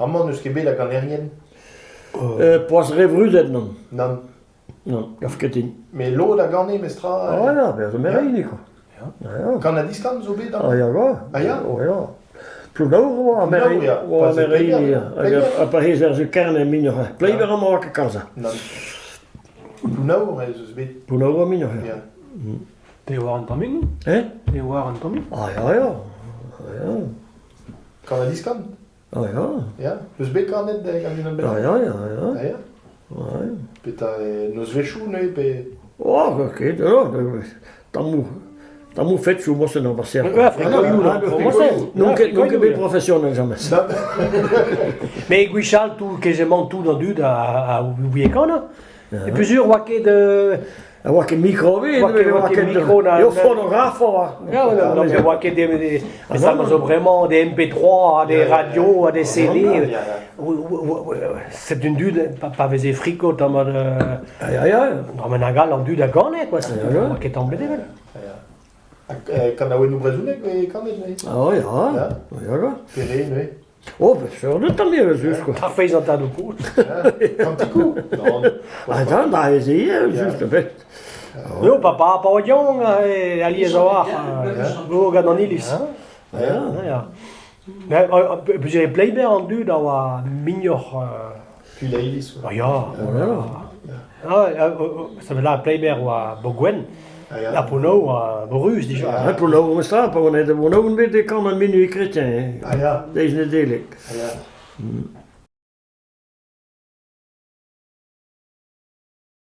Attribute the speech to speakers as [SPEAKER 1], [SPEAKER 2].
[SPEAKER 1] Amañ n'eus ket bet a ganerien.
[SPEAKER 2] Poazh re vrudet, nann.
[SPEAKER 1] Nann.
[SPEAKER 2] Nann, gav ket din.
[SPEAKER 1] Met lod a gane mestra.
[SPEAKER 2] Ah ya, bezañ zo mereini quoi.
[SPEAKER 1] Ya. Kan-ha-diskan zo bet
[SPEAKER 2] Ah ya,
[SPEAKER 1] Ah ya?
[SPEAKER 2] Oh ya. Plounaour oa
[SPEAKER 1] Plounaour, ya.
[SPEAKER 2] Oa mereini, ya. Ha pa hez er zu Kerne mignoc'h. Pleiber amañ oa ket kalz.
[SPEAKER 1] Nann. Plounaour ez eus bet.
[SPEAKER 2] Plounaour oa mignoc'h, ya.
[SPEAKER 3] Te oar an tammig?
[SPEAKER 2] Eh?
[SPEAKER 3] Te oar an tammig?
[SPEAKER 2] Ah ya, ya. Ah ya.
[SPEAKER 1] Kan-ha-diskan?
[SPEAKER 2] Ah ya.
[SPEAKER 1] Ya. Peus bet kanet gant unan bennak?
[SPEAKER 2] Ah ya, ya, ya.
[SPEAKER 1] Ah ya.
[SPEAKER 2] Ouais.
[SPEAKER 1] Petra nozvezhioù neuze pe...
[SPEAKER 2] Oh, ket, tammoù tammoù fetchoù morse n'an paseer. N'on ket n'on ket bet professionnel james.
[SPEAKER 3] Mais gwechall tout quasiment tout an dud a a ouie kanañ. E peuzur oa ket
[SPEAKER 2] A oa ket mikro ebet,
[SPEAKER 3] oa ket mikro na...
[SPEAKER 2] Eo fonograf oa.
[SPEAKER 3] Non, mais oa ket des, ça zo vraiment des MP3, des radios, des CD. C'est un dud pa, pa veze friko tamm
[SPEAKER 2] Ya, ya.
[SPEAKER 3] Drammen hag all an dud a gane quoi, oa ket tamm bet evel.
[SPEAKER 1] Kanaouennoù brezhonek e kanet neuze?
[SPEAKER 2] Ah ya, ya.
[SPEAKER 1] Pere neuze?
[SPEAKER 2] Oh, ben sur de tamm evel-just quoi.
[SPEAKER 3] Ar feiz an tadoù kozh.
[SPEAKER 1] Kantikoù
[SPEAKER 2] Ah, da, da, ez eo, just, bet.
[SPEAKER 3] Eo, papa, pa oa yaouank, alies a-walc'h, eo gant an iliz.
[SPEAKER 2] Ya.
[SPEAKER 3] Ya. Peogwir e Pleiber an dud a oa mignoc'h.
[SPEAKER 1] Puis la iliz.
[SPEAKER 3] Ah ya. Ah, ça veut là Pleiber oa Bogwenn. Ha Plouneour oa Boruz dija.
[SPEAKER 2] Ha Plouneour memes tra, pa oan aet da Blouneour on bet e kan an Minuit Chrétien,
[SPEAKER 1] Ah ya.
[SPEAKER 2] deiz Nedeleg.
[SPEAKER 1] Ah ya.